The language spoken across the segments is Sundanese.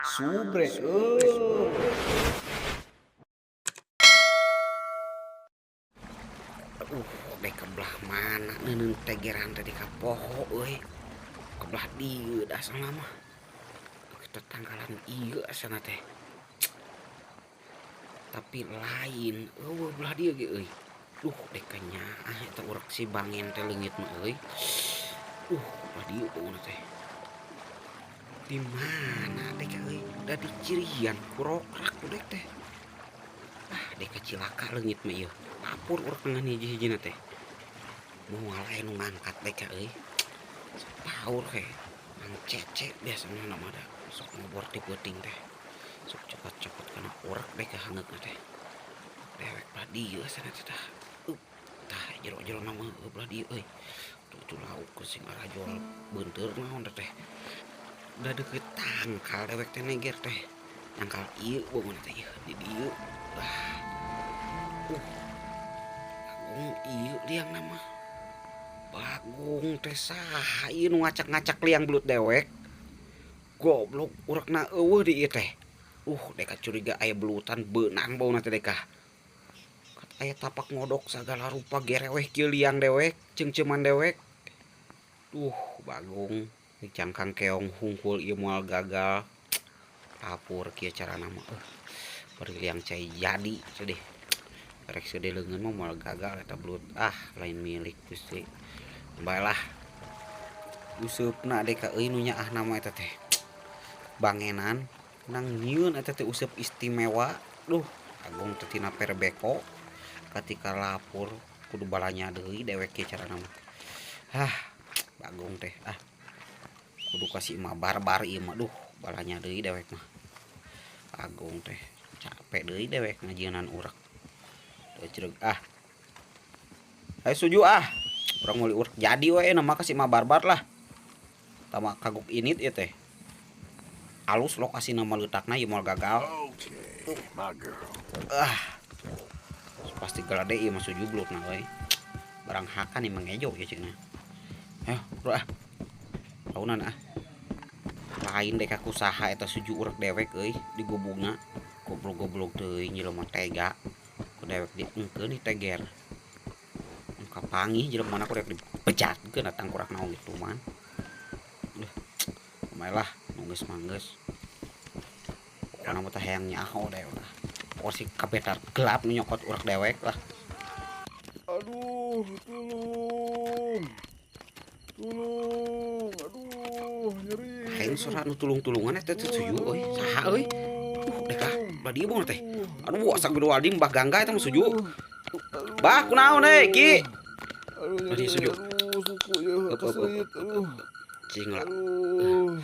Subre. Dek kebelah mana neuneu tegeran tadi ka poho euy. Kebelah dieu da asalna mah. Kita tangkalan ieu asana teh. Tapi lain eueuh belah dieu ge euy. Duh dek nyaah eta urek si Bangen teh leungit mah euy. Belah dieu pokona teh. Di mana dek euy? Da di cirian kurokrak dek teh. Ah dek cilaka leungit mah ieu. Lapur urek dengan hiji-hijina teh. Moal aya nu ngangkat dek euy. Paur he. Mang Cece biasana mah da sok ngobor ti peuting teh. Sok cokot-cokot kana urek dek hangeutna teh. Dewek belah dieu asana teh tah. Tah jero-jero na mah belah dieu euy. Tuh lauk sing arajol beunteur naon teh. Udah deket tangkal dewek teh neger teh. Tangkal ieu bangunna teh ieu di dieu. Wah. Bagong ieu liang nama. Bagong teh saha ieu nu ngacak-ngacak liang belut dewek. Goblok urekna eueuh di ieu teh. Deka curiga aya belutan beunang bauna teh deka. Aya tapak ngodok sagala rupa gereweh kieu liang dewek, ceungceuman dewek. Duh, Bagong dicangkang keong hungkul ieu moal gagal. Lapur kieu carana mah. Bari liang cai jadi sedih. Rek sedih leungeun mah moal gagal eta belut. Ah, lain milik Gusti. Baelah. Useupna deka euy nu nyaah nama eta teh. Bangenan nang nyieun eta teh useup istimewa. Duh, Agung teh tina perbeko. Ketika lapur kudu balanya deui dewek kieu carana mah. Hah, Bagong teh ah. Kudu kasih mah barbar ieu mah duh, balanya deui dewek mah. Agung teh capek deui dewek ngajieunnan urek. Teu cereg ah. Ayo suju ah. Urang meuli urek jadi we nama kasih mah barbar lah. Tama kagok init ieu teh. Alus lokasi nama leutakna ieu moal gagal. Okay, my girl. Ah. Pasti galade ieu mah suju belutna euy. Barang hakan ieu mengejo ieu cenah. Ayo, bro ah. Taunan ah. Lain dek aku saha eta suju urek dewek euy digubugna. Goblok-goblok teuing jelema tega. Ku dewek diengkeun diteger. Kapanggih jelema mana ku dewek dibejatkeun tangkurak naon gitu man. Duh. Lumayan lah, nu geus mah geus. Pokona mah teh hayang nyaho dewek lah. Pokok si kapetar gelap nu nyokot urek dewek lah. Aduh, tulung. Tulung, aduh, nyeri. Lain suara nu tulung-tulungan eta teh suju euy. Saha euy? Dek ah, belah dieu bae teh. Aduh, asa gede wadim Mbah Gangga eta mah suju. Bah, kunaon euy, Ki? Aduh, Belah dieu suju. Aduh, suku ieu keserit, aduh. Cing lah. Aduh.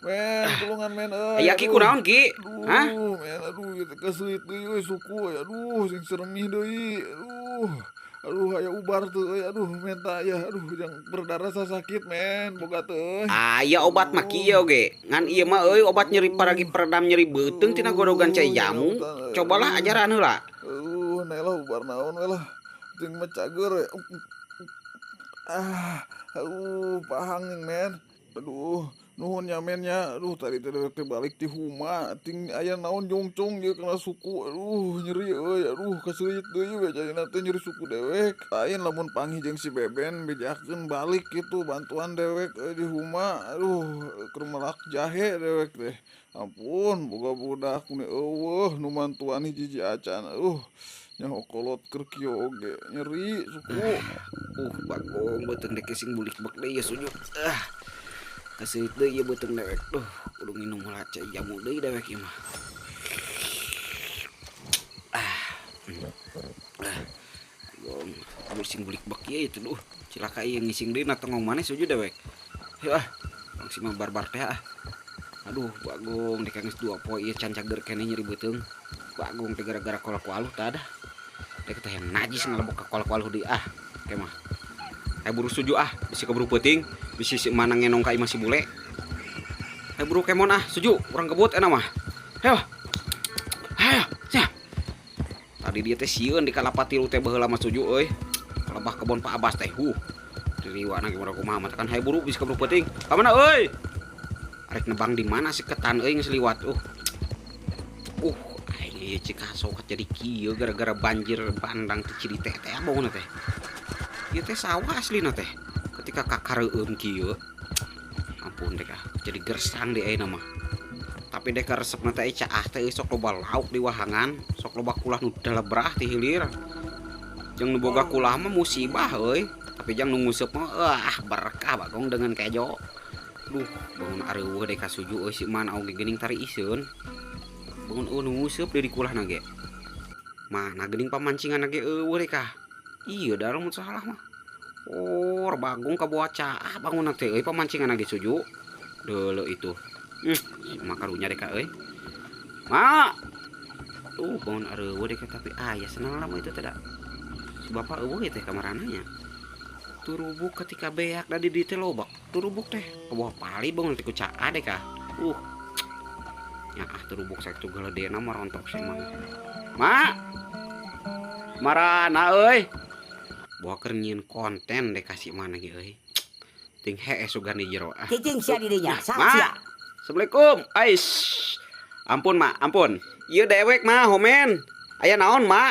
Men, tulungan men euy. Aya Ki kunaon Ki? Hah? Aduh, men, aduh ieu teh keserit deui euy suku euy. Aduh, sing seremih deui. Aduh. Aduh, aya ubar teu euy. Aduh, menta ya. Aduh, jang berdarah sakit men, boga teu euy. Aya obat mah kieu ge. Ngan ieu mah euy obat nyeri paragi peredam nyeri beuteung tina godogan cai jamu. Cobalah ajaran heula. Aduh, nelah ubar naon we lah. Jeung mah cager we. Ah, aduh, pahang nih men. Aduh, nuhun nya men nya. Aduh, tadi teh dewek teh balik ti huma, ting aya naon jongcong ieu kana suku. Aduh, nyeri euy. Aduh, kaseuyit deui we jadina teh nyeri suku dewek. Lain lamun panggih jeung si Beben bejakeun balik kitu bantuan dewek euy di huma. Aduh, keur melak jahe dewek teh. Ampun, boga budak nu eueuh nu mantuan hiji-hiji acan. Aduh, nyaho kolot keur kieu oge nyeri suku. Bagong beuteung dek sing bulik bek deui ieu suju. Ah. Kaseuit deui ieu beuteung dewek. Duh, kudu nginum heula cai jamu deui dewek ieu mah. Ah. Ah. Bagong, kudu sing bulik bek ieu itu duh. Cilaka ieu ngising deui na tongong maneh suju dewek. Heuh ah, langsung mah barbar teh ah. Aduh, Bagong dek geus 2 poe ieu can cager keneh nyeri beuteung. Bagong teh gara-gara kolak waluh tah dah. Dek teh yang najis ngalebok ka kolak waluh deui ah. Ke mah. Ayo buru suju ah, bisi keburu peuting, bisi si mana ngenong ka imah si bule. Ayo buru kemon ah, suju, urang kebut enak mah. Ayo. Ayo, sia. Tadi dia teh sieun di kalapa tilu teh baheula mah suju euy. Kalebah kebon Pak Abbas teh, huh. Diriwana gimana kumaha mah kan hayo buru bisi keburu peuting. Ka mana euy? Arek nebang di mana si ketan euy geus liwat. Aing ieu Cikasokat jadi kieu gara-gara banjir bandang ti Ciditeh teh bangunna teh. Ieu teh sawah aslina teh. Ketika kakareueum kieu. Ampun deh ah, jadi gersang di ayeuna mah. Tapi deh karesepna teh caah teh sok loba lauk di wahangan, sok loba kulah nu dalebrah ti hilir. Jeung nu boga kulah mah musibah euy. Tapi jang nu nguseup mah ah berkah Bagong dengan kejo. Duh, bangun areuweuh deh kasuju euy si mana oge geuning tari iseun. Bangun eueuh nu nguseup deui di kulahna ge. Mana geuning pamancingan ge eueuh deh kah. Iya da lamun salah mah. Oh, Bagong kabawa caah bangunna teh euy pamancingan ge suju. Deuleu itu. Mah karunya deh ka euy. Ma. Tuh bangun areuweuh deh ka tapi aya senang lama itu teh da. Si bapak eueuh teh kamarana nya. Turubuk ketika beak da di dieu teh loba turubuk teh kabawa pali bangun teh ku caah deh kah. Ya ah turubuk sakitu geledena mah rontok sih mah. Ma. Marana euy. Bawa keur nyieun konten deh kasih mana ge euy. Ting heeh sugan di jero ah. Cicing sia di dinya, saha Ma. sia? Assalamualaikum. Ais. Ampun, Ma, ampun. Ieu dewek mah homen. Aya naon, Ma?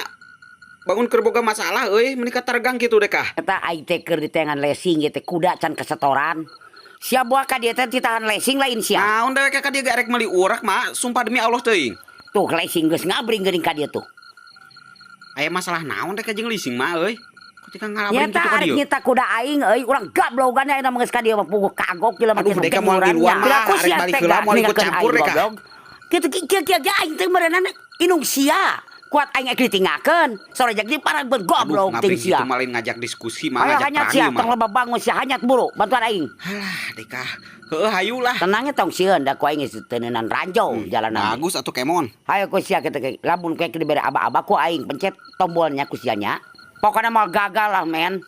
Bangun keur boga masalah euy, meuni katargang kitu deh kah. Eta aing teh keur diteangan lesing ieu teh kuda can kesetoran. Sia buah ka dieu teh ditahan lesing lain sia. Naon dewek ka dieu ge arek meuli urak, Ma? Sumpah demi Allah teuing. Tuh lesing geus ngabring geuning ka dieu tuh. Aya masalah naon deh ka jeung leasing, Ma euy? Ketika ngalabring Nyata kitu ka arek dieu. nyita kuda aing euy, urang gablogan ayeuna mah geus ka dieu mah puguh kagok jelema Aduh, kitu deka moal ngiluan, Ma. Arek balik heula moal ikut campur deka. Kitu kieu kieu ge aing teh meureunana inung sia. Kuat aing ek ditinggalkeun. Sore jadi parang Aduh, goblok ting ngabring sia. kitu mah lain ngajak diskusi, Ma, Ayo ngajak hanyat perang sia, ieu mah. tong loba bangun sia hanyat buru, bantuan aing. Halah, deka. Heueuh hayu lah. Tenangnya tong sieun da ku aing geus teu neunan ranjau jalanan. Bagus atuh kemon. Hayo ku sia kitu ge, lamun ku dibere aba-aba ku aing pencet tombolnya ku sia nya. Pokoknya mau gagal lah men.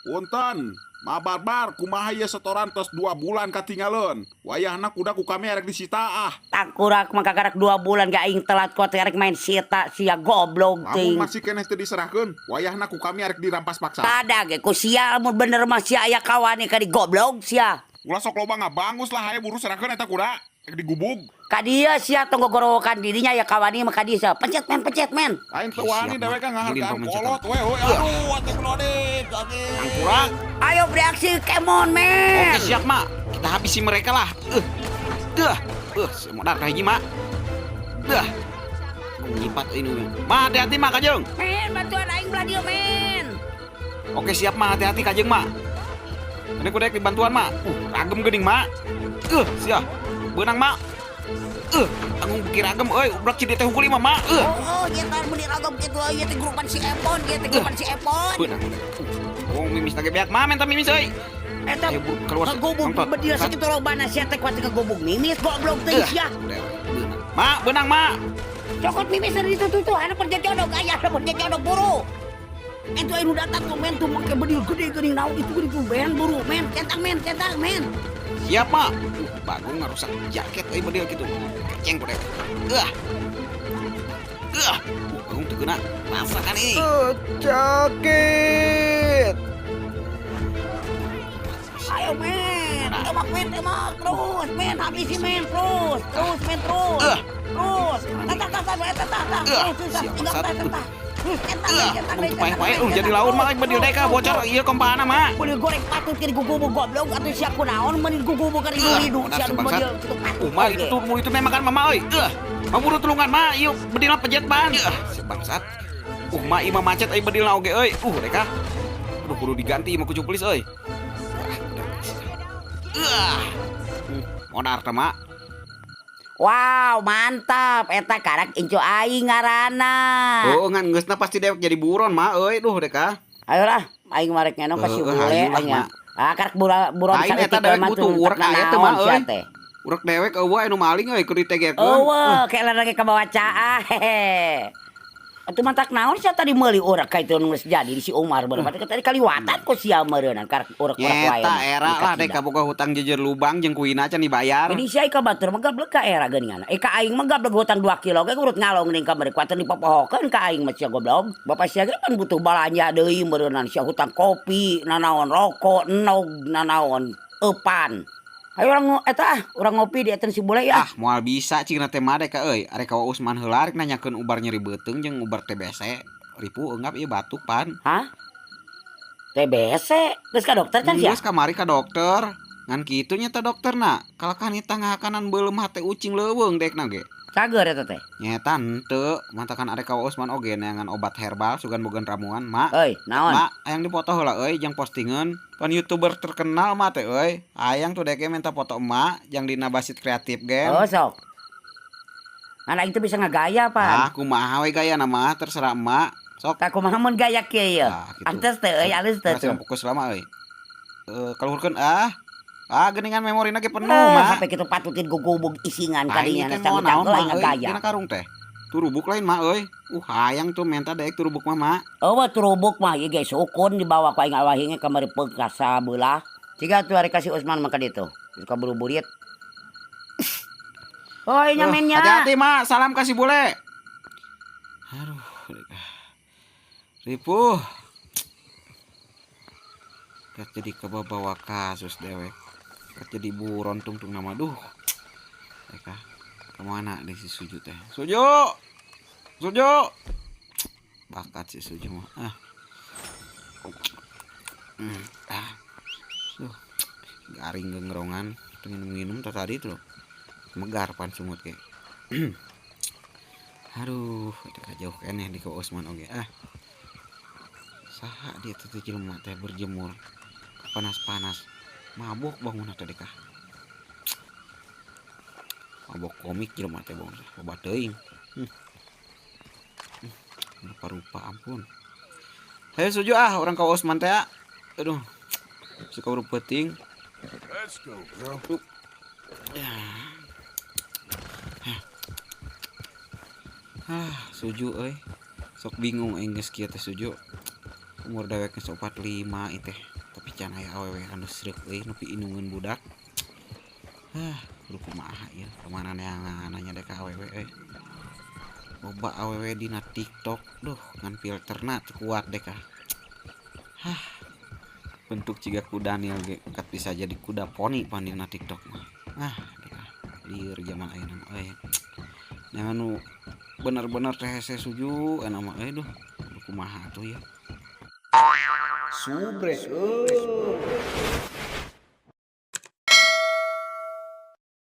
Punten, Ma Barbar, kumaha ieu setoran tos 2 bulan katinggalon. Wayahna kuda ku kami arek disita ah. Tangkurak mah kakarak 2 bulan ge aing telat ku teh arek main sita sia goblok Lamun teuing. masih keneh teu diserahkeun, wayahna ku kami arek dirampas paksa. Tada ge ku sia lamun bener mah sia aya kawane ka di goblok sia. Ulah sok loba ngabangus lah haye buru serahkeun eta kuda. Rek digubug. Ka dieu sia tong gogorowokan dirinya aya kawani mah ka dieu sia. Pencet men, pencet men. Aing teu Oke, wani siap, dewek Ma. ngahargaan Ulin pamancetan. kolot we heuy. Aduh, atuh klodit, sakit. Tangkurak. Ayo bereaksi kemon men. Oke siap, Ma. Kita habisi mereka lah. Duh. Modar ka hiji, Ma. Duh. Nyipat ini. Ma, hati-hati, Ma, kajeng. Men, bantuan aing belah dieu men. Oke siap, Ma, hati-hati kajeng, Ma. Ini kudu dibantuan, Ma. Ragem geuning, Ma. Siap. Beunang, Ma. Tanggung beuki ragem euy, ubrek cidi teh hungkul imah, Ma. Oh, dia tar meuni ragam kitu euy, ieu teh grupan si Epon, ieu teh grupan si Epon. Beunang. Oh, mimis lagi beak, Ma, minta mimis euy. Eta Ayo, buru, keluar. ngegubug Nonton. bedil sakitu lobana sia teh kuat ngegubug mimis goblok teh sia. Beunang. Ma, beunang, Ma. Cokot mimis dari itu tuh anak kerja codok aya anak kerja codok buru. Itu anu datang tuh men tuh make bedil gede geuning naon itu geuning tuh men buru men centang men centang men. Siap, Ma. Bagong ngarusak jaket euy bedil kitu. Keceng ku dewek. Bagong teu kena. Rasakan ini. Jaket. Ayo men, tembak men, tembak terus men, habisi men terus, terus men terus. Terus. Tatah tatah tatah tatah. Terus terus Siap, tinggal bangsat. tatah tatah. Terus centang men, centang men. Untuk paeh-paeh jadi laun mah bedil deka bocor ieu kompana, Ma. Bedil goreng patut kiri gugubug goblok atuh sia kunaon meuni gugubug ka ridu-ridu Benar sia sebangsat. bedil kitu patut. Ma, itu tuh itu memang kan mama euy. Ma buru tulungan, Ma. Ieu bedilna pejet ban. Si bangsat. Ma ieu mah macet euy bedilna oge euy. Deka. Aduh kudu diganti mah ku cuplis euy. Modar teh, Ma. Wow, mantap. Eta karak incu aing ngaranna. Oh, ngan geusna pasti dewek jadi buron, Ma euy. Duh, deka. Ayolah, aing marek ngenong ka si Heeh, bule hayu lah, aing. Ma. Ah, karak buron Aing eta saeutik dewek mah butuh tuh urek aya teh, Ma naon sia euy. teh. Urek dewek eueuh anu maling euy keur ditegekeun. Eueuh, kayak lagi kabawa caah hehe. Atuh mantak naon sia tadi meuli urek ka itu nu geus jadi di si Umar bener. Tadi tadi kaliwatan ku sia meureunnan karak urek-urek wae. Nyeta era lah dek kaboga hutang jejer lubang jeung kuina can dibayar. Ini sia ka batur mah gablek ka era geuningan. Eh ka aing mah gablek hutang 2 kilo ge urut ngalong ning ka merek kuatan dipopohokeun ka aing mah sia goblok. Bapak sia ge pan butuh balanja deui meureunnan sia hutang kopi, nanaon rokok, enog, nanaon eupan. Ayo urang eta ah, urang ngopi di eta si bule ya. Ah, moal bisa cing teh mah dek euy. Arek ka Usman heula rek nanyakeun ubar nyeri beuteung jeung ubar TBC. Ripu eungap ieu batuk pan. Hah? TBC? Geus ka dokter can sia? Geus kamari ka dokter. Ngan kitu nya ta dokterna. Kalahkan eta ngahakanan beuleum hate ucing leuweung dekna ge. Cager eta teh. Nyeta henteu, mantakan arek ka Usman oge neangan obat herbal sugan bogan ramuan, Mak. Euy, naon? Mak, hayang dipoto heula euy jang postingeun. Pan YouTuber terkenal mah teh euy. Hayang tuh deke minta foto emak jang dina Basit Kreatif Game. Oh, sok. Ngan aing teu bisa ngagaya pan. Ah, kumaha we gayana mah terserah emak. Sok. Tah kumaha mun gaya kieu ye? Nah, gitu. Antes teh euy, alus teh tuh. Fokus lama euy. Kaluhurkeun ah. Ah, geningan memorina ge penuh, Mak. Sampai kitu patutin gugubug isingan kadinya teh mau naon, cangkel aing Mak, euy. ngagaya. Dina karung teh. Turubuk lain, Mak euy. Hayang tuh menta daek turubuk mah, Mak. Eueuh turubuk mah ieu ge sukun dibawa ku aing awahinge kamari peung ka sabelah. Ciga tuh ari ka si Usman mah ka ditu. Ka buru-burit. Oh, nya men nya. Hati-hati, Mak. Salam kasih bule. Aduh, ripuh. Kat jadi kebawa kasus dewek. Kat jadi buron tungtung nama duh. Eka, kemana deh si Suju teh? Suju! Suju! Bakat si Suju mah. Ah. Ah. Duh. Garing gengrongan, pengen minum tadi tuh. Megar pan sumut ke. Aduh, itu jauh keneh di ke Usman oge. Ah. Saha dia teh jelema teh berjemur. Panas-panas. Mabok bangun teh deka. Mabok komik jelema teh bangun. Loba teuing. Rupa-rupa ampun. Hayo Suju ah, urang ka Usman teh. Aduh. Suka buru peuting. Let's go, bro. Ya. Ah, Suju euy. Sok bingung aing geus kieu teh Suju. Umur dewek geus 45 ieu teh. Tapi can aya awewe anu sreuk euy nepi inungeun budak. Ah, kudu kumaha ieu? Kamana neangan nanya dek ka awewe euy. Loba awewe dina TikTok, duh ngan filterna teu kuat dek ah. Hah. Bentuk ciga kuda Daniel ge kat bisa jadi kuda poni pan dina TikTok mah. Ah, dek ah. Lieur zaman ayeuna mah euy. Neangan nu bener-bener teh hese Suju enak mah euy duh. Kudu kumaha atuh ya. Subre.